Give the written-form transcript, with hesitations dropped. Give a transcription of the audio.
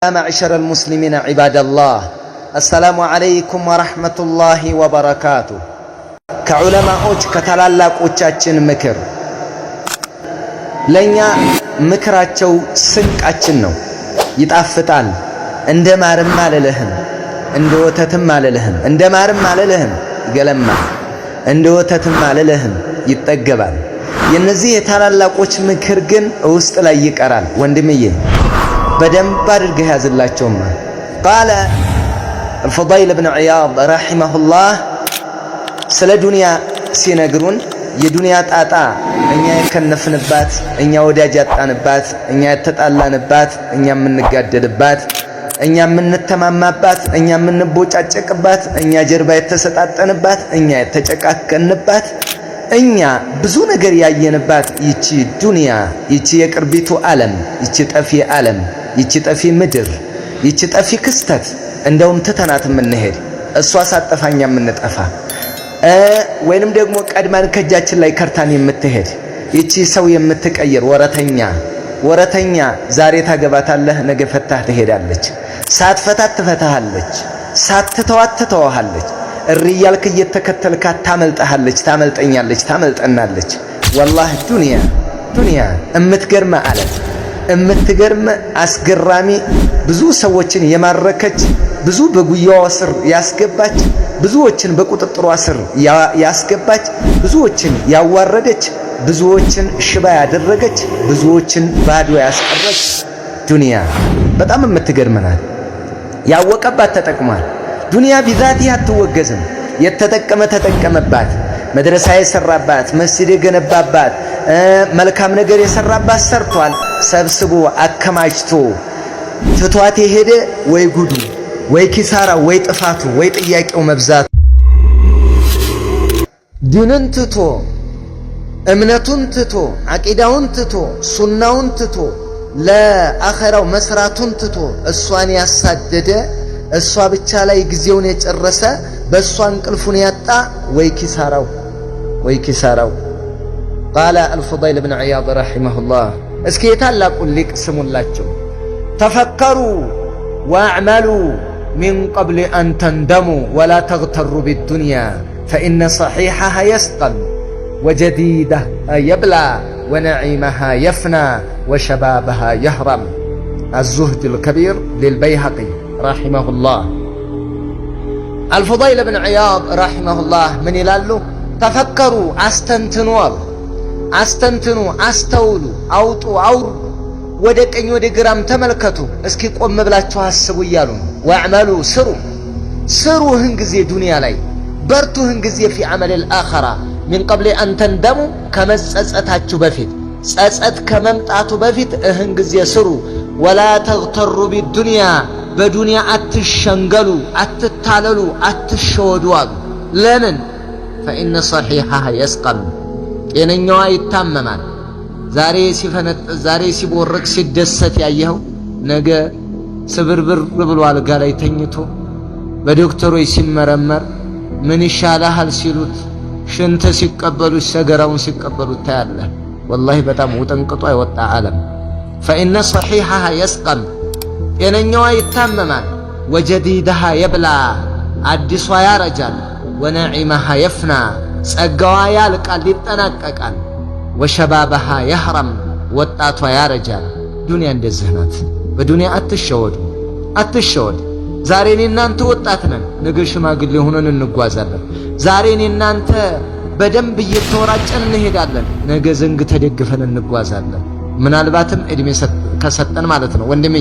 معشر المسلمين عباد الله، السلام عليكم ورحمة الله وبركاته። ከዑለማዎች ከታላላቆቻችን ምክር፣ ለእኛ ምክራቸው ስንቃችን ነው። ይጣፍጣል። እንደ ማርም አልልህም፣ እንደ ወተትም አልልህም። እንደ ማርም አልልህም፣ ይገለማል። እንደ ወተትም አልልህም፣ ይጠገባል። የነዚህ የታላላቆች ምክር ግን ውስጥ ላይ ይቀራል። ወንድምዬ፣ በደንብ አድርገህ ያዝላቸውማ። قال አልፉዳይል ብን ዒያድ رحمه الله፣ ስለ ዱንያ ሲነግሩን፣ የዱንያ ጣጣ እኛ የከነፍንባት፣ እኛ ወዳጅ ያጣንባት፣ እኛ የተጣላንባት፣ እኛ የምንጋደልባት፣ እኛ የምንተማማባት፣ እኛ የምንቦጫጨቅባት፣ እኛ ጀርባ የተሰጣጠንባት፣ እኛ የተጨቃከንባት፣ እኛ ብዙ ነገር ያየንባት ይቺ ዱንያ፣ ይቺ የቅርቢቱ ዓለም፣ ይቺ ጠፊ ዓለም፣ ይቺ ጠፊ ምድር፣ ይቺ ጠፊ ክስተት፣ እንደውም ትተናት የምንሄድ፣ እሷ ሳትጠፋ እኛ የምንጠፋ ወይንም ደግሞ ቀድማን ከእጃችን ላይ ከርታን የምትሄድ፣ ይቺ ሰው የምትቀይር ወረተኛ ወረተኛ፣ ዛሬ ታገባታለህ፣ ነገ ፈታህ ትሄዳለች። ሳትፈታት ትፈታሃለች፣ ሳትተዋት ትተዋሃለች። እሪ እያልክ እየተከተልካት ታመልጠሃለች፣ ታመልጠኛለች፣ ታመልጠናለች። والله ዱንያ ዱንያ እምትገርመ ዓለም፣ እምትገርም አስገራሚ፣ ብዙ ሰዎችን የማረከች፣ ብዙ በጉያዋ ስር ያስገባች፣ ብዙዎችን በቁጥጥሯ ስር ያስገባች፣ ብዙዎችን ያዋረደች፣ ብዙዎችን ሽባ ያደረገች፣ ብዙዎችን ባዶ ያስቀረች ዱንያ በጣም የምትገርም ናት። ያወቀባት ተጠቅሟል። ዱንያ بذاتها አትወገዝም። የተጠቀመ ተጠቀመባት። መድረሳ የሰራባት፣ መስጂድ የገነባባት፣ መልካም ነገር የሰራባት ሰርቷል። ሰብስቦ አከማችቶ ትቷት የሄደ ወይ ጉዱ፣ ወይ ኪሳራ፣ ወይ ጥፋቱ፣ ወይ ጥያቄው መብዛቱ፣ ዲንን ትቶ፣ እምነቱን ትቶ፣ አቂዳውን ትቶ፣ ሱናውን ትቶ፣ ለአኸራው መስራቱን ትቶ እሷን ያሳደደ፣ እሷ ብቻ ላይ ጊዜውን የጨረሰ፣ በእሷ እንቅልፉን ያጣ፣ ወይ ኪሳራው፣ ወይ ኪሳራው። قال አልፉዳይል ብን ዕያድ رحمه الله፣ እስኪ የታላቁን ሊቅ ስሙላቸው። تفكروا واعملوا من قبل أن تندموا ولا تغتروا بالدنيا فإن صحيحها يسقم وجديدها يبلى ونعيمها يفنى وشبابها يهرم። الزهد الكبير للبيهقي رحمه الله። አልፉዳይል ብን ዕያድ رحمه الله ምን ይላሉ? تفكروا፣ አስተንትኑ አሉ። አስተንትኑ፣ አስተውሉ፣ አውጡ፣ አውርዱ፣ ወደ ቀኝ ወደ ግራም ተመልከቱ፣ እስኪ ቆም ብላችሁ አስቡ እያሉ ነው። واعملوا፣ ስሩ፣ ስሩ፣ ህን ጊዜ ዱንያ ላይ በርቱ፣ ህን ጊዜ في عمل الآخرة من قبل أن تندموا፣ ከመጸጸታችሁ በፊት፣ ጸጸት ከመምጣቱ በፊት እህን ጊዜ ስሩ። ولا تغتروا بالدنيا፣ በዱንያ አትሸንገሉ፣ አትታለሉ፣ አትሸወዱ አሉ። ለምን? فإن صحيحها يسقم፣ ጤነኛዋ ይታመማል። ዛሬ ሲፈነጥዝ፣ ዛሬ ሲቦርቅ፣ ሲደሰት ያየኸው ነገ ስብርብር ብሎ አልጋ ላይ ተኝቶ በዶክተሮች ሲመረመር፣ ምን ይሻልሃል ሲሉት ሽንት ሲቀበሉት፣ ሰገራውን ሲቀበሉት ታያለህ። والله በጣም ውጥንቅጧ የወጣ ዓለም። فإن صحيحها يسقم፣ ጤነኛዋ ይታመማል። وجديدها يبلى፣ አዲሷ ያረጃል። ونعيمها يفنى፣ ጸጋዋ ያልቃል፣ ይጠናቀቃል። وشبابها يهرم፣ ወጣቷ ያረጃል። ዱንያ እንደዚህ ናት። በዱንያ አትሸወዱ፣ አትሸወድ። ዛሬ እኔ እናንተ ወጣት ነን፣ ነገ ሽማግሌ ሆነን እንጓዛለን። ዛሬ እኔ እናንተ በደንብ እየተወራጨን እንሄዳለን፣ ነገ ዘንግ ተደግፈን እንጓዛለን። ምናልባትም እድሜ ከሰጠን ማለት ነው ወንድሜ።